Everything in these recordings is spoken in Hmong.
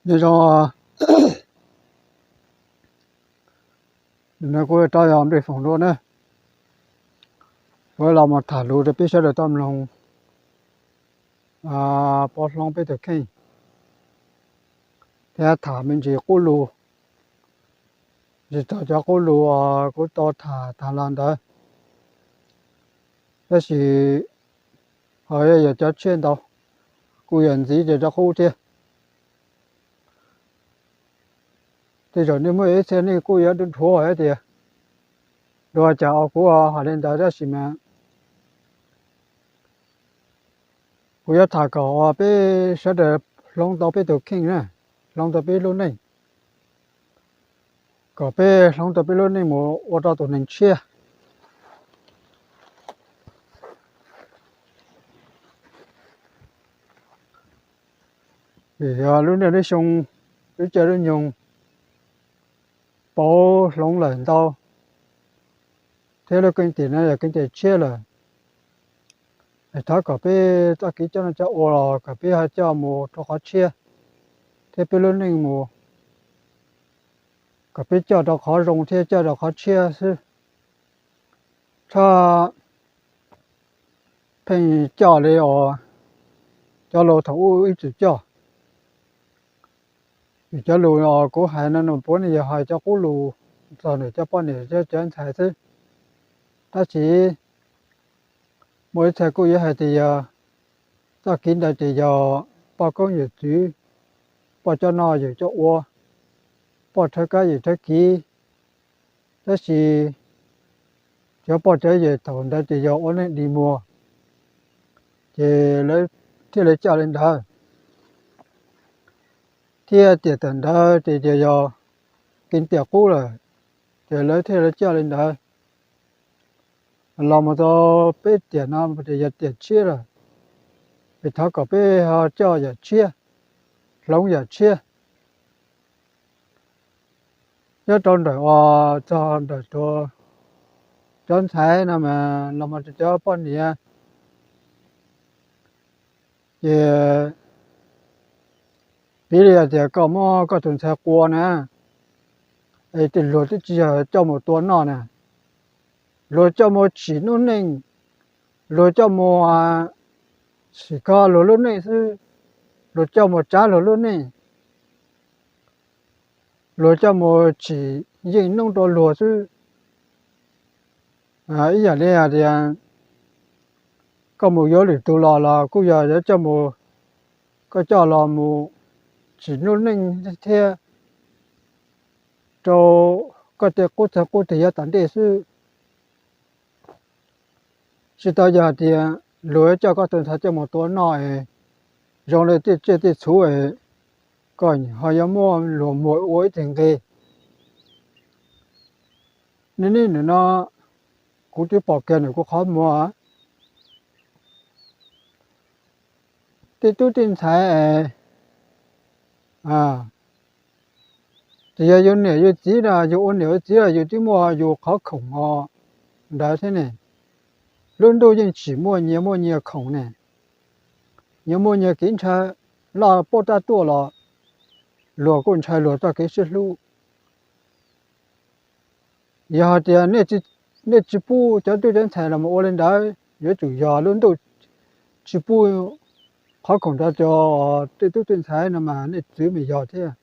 Nyob zoo, no kuv rov yog Npliaj Foom dua na, kuv los mus tham lus rau peb sawv daws tau mloog, pov hloov peb tus kheej, thiab tham me ntsis qub lus, tsis txog cov qub lus kuv tau tham tag los ntawd, tab sis ho yog cov tshiab ntau, kuj yog ntxiv ces rov qub thiab. Tej zaum nej muaj ib txhia nej kuj yuav dhuav tias, dua cas kuv hais li ntawd, tab sis mas kuv yuav tham kom peb sawv daws hloov tau peb tus kheej na, hloov tau peb lub neej, kom peb hloov tau peb lub neej mus ua rau tus neeg tshiab. Vim yog lub niaj lub xyoo, lub caij lub nyoog pauv hloov lawm ntau, thiab lub keeb tiam no yog keeb tiam tshiab lawm. Es thov kom peb txoj kev coj noj coj ua los kom peb ho coj mus rau qhov tshiab, thiab peb lub neej mus kom peb coj rau qhov zoo thiab coj rau qhov tshiab xwb. Txhob pheej coj li os cov laus thaum ub ib txwm coj. Vim cov lus kuv hais no nws puav leej yog hais cov qub lus txog ntawm cov poj niam thiab cov ntxhais xwb. Tab sis muaj ib txhia kuj yuav hais tias yog txoj kev ntawd ces yog poj koob yawm txwv, poj coj noj yawm coj ua, poj rhawv kab yawm rhawv kiv. Tab sis cov poj cov yawm thaum ntawd ces yog ua neej dig muag, ces lawv thiaj li coj li ntawd, thiab tiam thaum ntawd ces yog keeb tiam qub lawm, ces lawv thiaj li coj li ntawd. Los mus tau peb tiam no ces yog tiam tshiab lawm, es thov kom peb ho coj yam tshiab, hloov yam tshiab. Nyob rau ntawm uas txog ntawm cov ntxhais no mas los mus rau cov poj niam, ces piv li hais tias koj muab koj tus ntxhais qua na, es luag twb tsis yog coj mus tua noj na, luag coj mus tsim lub neej, luag coj mus tsim kho luag lub neej xwb, luag coj mus tsav luag lub neej, luag coj mus tsim yeej noob rau luag xwb. Ib yam li hais tias koj mus yuav lwm tus los los kuj yog yuav coj mus, koj coj los mus tsim lub neej thiab rau koj tej qub txag qub teg yav tom ntej xwb. Tsis tau yog hais tias luag coj koj tus ntxhais coj mus tua noj es zoo li tej tsiaj tej txhu es koj ho yuav muab luag muag ua ib teg nqe. Niaj hnub no kuv twb pom kiag nws kuv qhov muag. Tej tub tej ntxhais es tsis yog yus niam yus txiv no, yus ua niam ua txiv los yus twb muaj yus qhov khoom ntawd thiab ne. Lub ntuj yeej tsim muaj nyias muaj nyias khoom ne, nyias muaj nyias kev ntshaw. Loj poj raj tuaj los luag kuj ntshaw luag txoj kev sib hlub. Yog hais tias nej tsis pub cov tub cov ntxhais los mus ua li ntawd, yuav tsum yog lub ntuj tsis pub qhov khoom rau cov tej tub tej ntxhais no mas nej txwv mas yog thiab.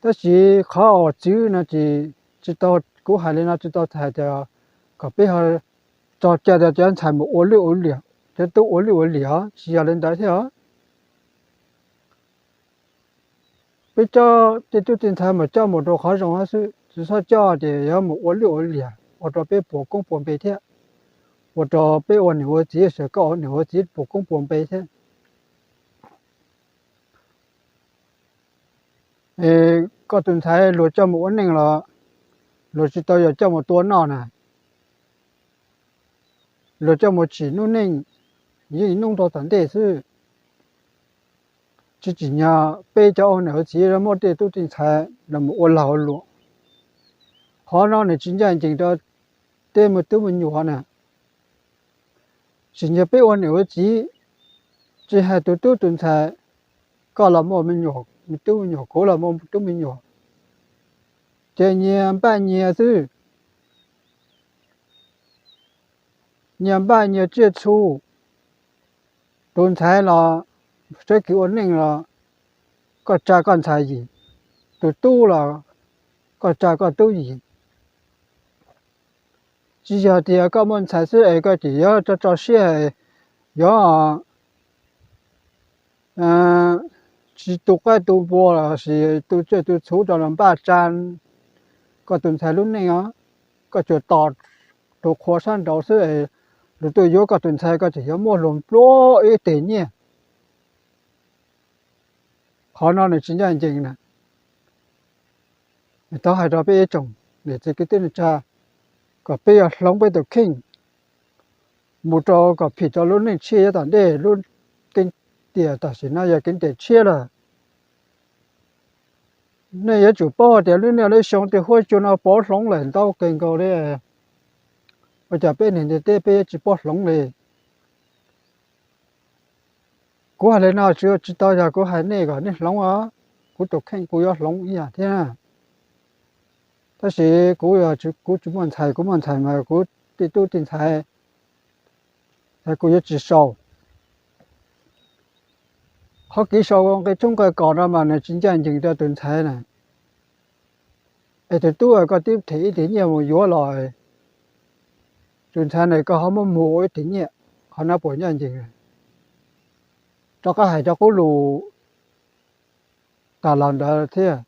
Tab sis qhov uas txwv no ces tsis tau, kuv hais li no tsis tau hais tias kom peb ho tso cai rau cov ntxhais mus ua lwj ua liam, cov tub ua lwj ua liam, tsis yog li ntawd thiab os. Peb coj tej tub tej ntxhais mas coj mus rau qhov zoo xwb, tsis txhob coj ces yuav mus ua lwj ua liam ua rau peb puas koob puas npe thiab, ua rau peb ua niam ua txiv, koj ua niam ua txiv puas koob puas npe thiab. Koj tus ntxhais luag coj mus ua neej los luag tsis tau yog coj mus tua noj na, luag coj mus tsim lub neej yeej noob rau tom ntej xwb. Tsis tsim nyog peb cov ua niam ua txiv muab tej tub tej ntxhais los mus ua lag ua luam. Qhov no nws tsis ncaj ncees rau tej me tub me nyuam na. Tsim nyog peb ua niam ua txiv, tsis hais tus tub tus ntxhais, koj los muaj me nyuam, me tub me nyuam, kuv los muaj tub me nyuam, ces nyias npaj nyias xwb, nyias npaj nyias tsiaj txhu. Tus ntxhais los saib kev ua neej los koj tsa koj ntxhais yim, tus tub los koj tsa koj tub yim. Tsis yog tias koj muaj ntxhais xwb es koj tseem yuav tso tso siab, yuav tsis tu qaib tu npua los sis tu tsiaj tu txhu rau los npaj tsa koj tus ntxhais lub neej os. Koj tsuas tos tus qhua sab nraud xwb es luag tuaj yuav koj tus ntxhais koj tseem yuav muaj luag nplua ib teg nyiaj. Qhov no nws tsis ncaj ncees na. Nws tau hais rau peb ib tsoom niam txiv kwv tij neej tsa kom peb yuav hloov peb tus kheej mus rau kom phim rau lub neej tshiab yav tom ntej. Lub keeb tiam tam sim no yog keeb tiam tshiab lawm. Nej yuav tsum paub tias lub niaj lub xyoo tej huab cua no pauv hloov lawm ntau kawg nkaus li. Ua cas peb neeg ntiaj teb peb yuav tsis paub hloov li? Kuv hais li no tsis tau yog kuv hais nej kom nej hloov os, kuv tus kheej kuv yuav hloov ib yam thiab. Tab sis kuv, kuv tsis muaj ntxhais, kuv muaj ntxhais mas kuv tej tub tej ntxhais, kuv yuav tsis sau. Qhov kev sau nqe tshoob nqe kos no mas nws tsis ncaj ncees rau tus ntxhais na. Es tus tub koj twb them ib teg nyiaj mus yuav los, tus ntxhais ne koj ho muab muag ua ib teg nyiaj, qhov no puas ncaj ncees? Rov qab hais cov qub lus tas los ntawd thiab.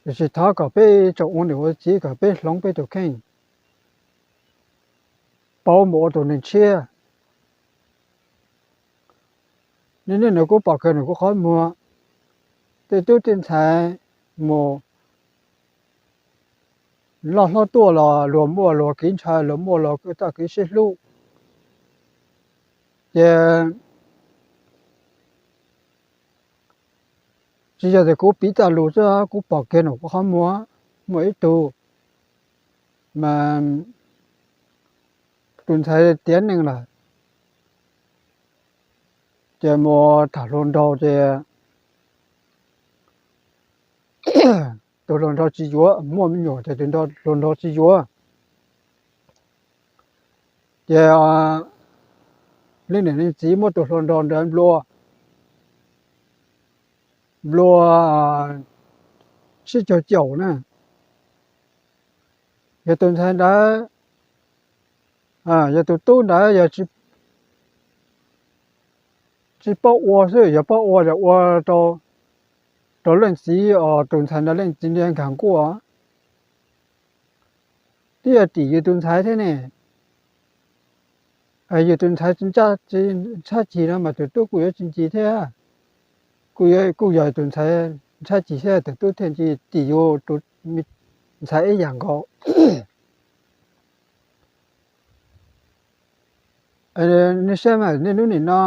Tiam sis thov kom peb tsoom ua niam ua txiv kom peb hloov peb tus kheej, pauv mus ua tus neeg tshiab. Niaj hnub no kuv pom kawg nws kuv qhov muag, tej tub tej ntxhais mus loj hlob tuaj los luag muaj luag kev ntshaw, luag muaj luag txoj kev sib hlub. Ces tsis yog tias kuv piv txoj lus xwb, kuv pom kiag nws kuv qhov muag. Muaj ib tug mas tus ntxhais tiav neej lawm, ces mus tham hluas nraug ces tus hluas nraug tsis yuav, muaj me nyuam ces tus hluas nraug tsis yuav. Ces leej niam leej txiv muab tus hluas nraug ntawd nplua, nplua tsib caug caum na. Yog tus ntxhais ntawd, yog tus tub ntawd yog tsis paub ua xwb, yog paub ua los ua rau leej txiv os, tus ntxhais ntawd leej txiv nti nkag nkuaj, twb yog tim yus tus ntxhais thiab ne. Yus tus ntxhais tsis ntshai cig no mas tus tub kuj yuav tsis ncig thiab. Kuj yog tus ntxhais ntshai cig thiab tus tub thiaj ncig, tim yus tus ntxhais ib yam nkaus. Nej saib mas niaj hnub nim no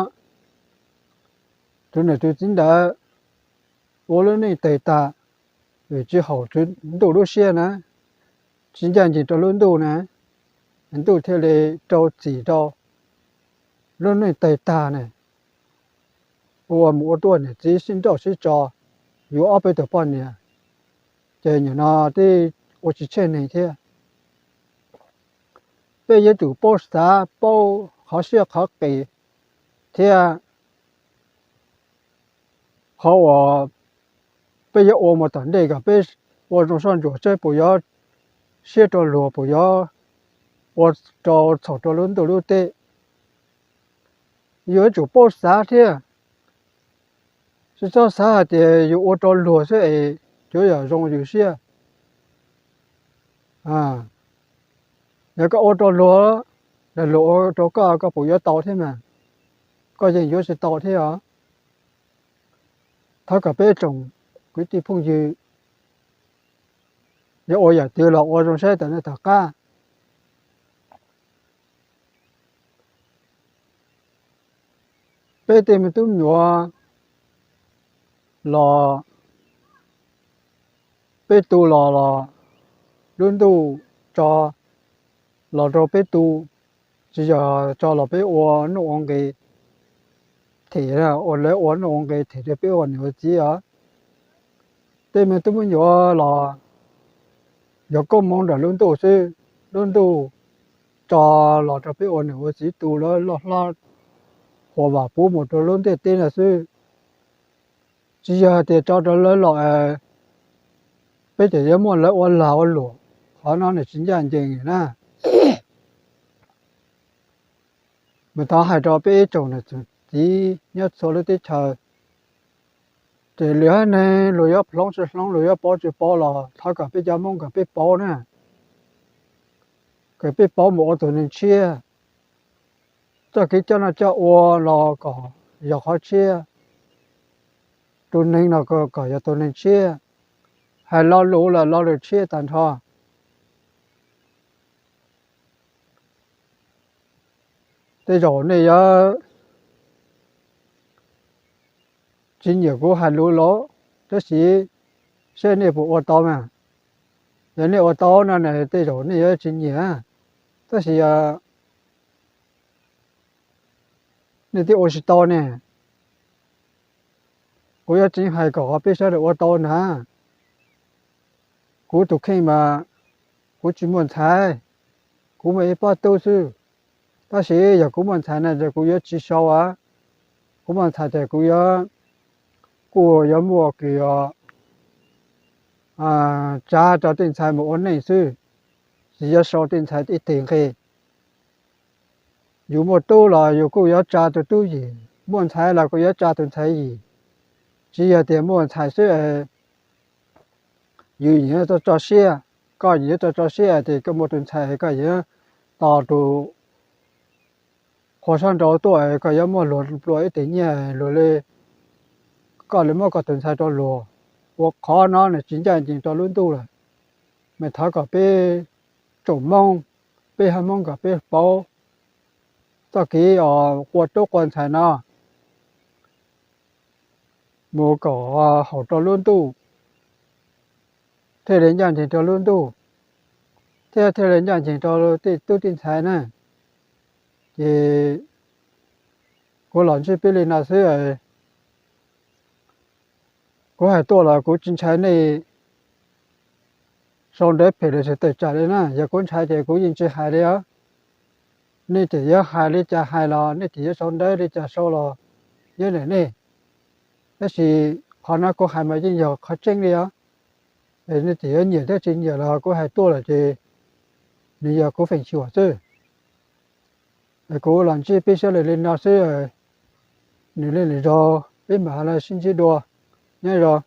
tus niam tus txiv ntawd ua lub neej tawg tag vim tsis haum ntuj lub siab na, tsis ncaj ncees rau lub ntuj na, ntuj thiaj li rau txim rau lub neej tawg tag ne. Ua mus ua tuaj niam txiv sib nrauj sib tso, yuav ob peb tug poj niam, ces nim no twb ua tsis tsheej neeg thiab. Peb yuav tsum paub xav, paub qhov siab qhov qis thiab qhov uas peb yuav ua mus tom ntej kom peb ua zoo soj ntsuam saib puas yuav siab rau luag, puas yuav ua rau txhaum rau lub ntuj lub teb. Yuav tsum paub xav thiab, tsis txhob xav hais tias yus ua rau luag xwb es yuav yam zoo yus siab. Yog koj ua rau luag, luag ua rau koj, koj puas yuav tau thiab mas? Koj yeej yuav tsis tau thiab os. Thov kom peb tsoom kwv tij phooj ywg yuav ua yam twg los ua zoo saib tom ntej tom qab. Peb tej me tub me nyuam los, peb tu los los lub ntuj tso los rau peb tu, tsis yog tso los peb ua nuj ua nqi them, ua lawv ua nuj ua nqi them rau peb ua niam ua txiv os. Tej me tub me nyuam los yog koob hmoov ntawm lub ntuj xwb, lub ntuj tso los rau peb ua niam ua txiv tu lawv loj hlob, huam vam pub mus rau lub ntiaj teb no xwb. Tsis yog hais tias tso rau lawv los peb tseem yuav muaj lawv ua lag ua luam, qhov no nws tsis ncaj ncees na. Mas thov hais rau peb ib tsoom niam txiv nyob txhua lub teb chaws, ces lwm haiv neeg luag yuav hloov tsis hloov, luag yuav paub tsis paub los thov kom peb cov Hmoob kom peb paub na, kom peb paub mus ua tus neeg tshiab. Txoj kev coj noj coj ua los kom yog qhov tshiab, tus neeg no kom yog tus neeg tshiab, hais lo lus los lo lus tshiab tag nrho. Tej zaum nej yuav tsis nyiam kuv hais lus los, tab sis saib nej puas ua tau mas. Yog nej ua tau no na tej zaum nej yuav tsis nyiam, tab sis yog nej twb ua tsis tau ne, kuv yuav tseev hais kom peb sawv daws ua tau na. Kuv tus kheej mas kuv tsis muaj ntxhais, kuv muaj ib pob tub xwb. Tab sis yog kuv muaj ntxhais na ces kuv yuav tsis sau, kuv muaj ntxhais ces kuv yuav, kuj yuav muaj kws tsa rau tej ntxhais mus ua neej xwb, tsis yuav sau tej ntxhais ib teg nqe. Yus muaj tub los yus kuj yuav tsa tus tub yim, muaj ntxhais los kuj yuav tsa tus ntxhais yim. Tsis yog tias muaj ntxhais xwb yus yuav tso siab, koj yuav tso tso siab tias koj muaj tus ntxhais koj yuav tos tus qhua sab nraud tuaj, koj yuav muaj luag nplua ib teg nyiaj luag li, koj li muab koj tus ntxhais rau luag. Ua qhov no nws tsis ncaj ncees rau lub ntuj lawm. Mas thov kom peb tsoom Hmoob, peb haiv Hmoob kom peb paub txoj kev quaj tub quaj ntxhais no mus kom haum rau lub ntuj, thiaj li ncaj ncees rau lub ntuj, thiab thiaj li ncaj ncees rau tej tub tej ntxhais na. Ces kuv los ntsib peb li no xwb. Kuv hais tuaj los kuv tsis ntshai nej sau ntawv phem los sis tawm tsam li na, yog kuv ntshai ces kuv yeej tsis hais li os. Nej tseem yuav hais li cas hais los nej tseem yuav sau ntawv li cas sau los nyob ntawm nej, tab sis qhov no kuv hais mas yeej yog qhov tseeb li os. Nej tseem yuav nyiam thiab tsis nyiam los kuv hais tuaj lawm ces nws yog kuv feem xyuam xwb. Kuv los ntsib peb sawv daws li no xwb, nws li lwm zaug peb mam li sib ntsib dua. Nyob zoo.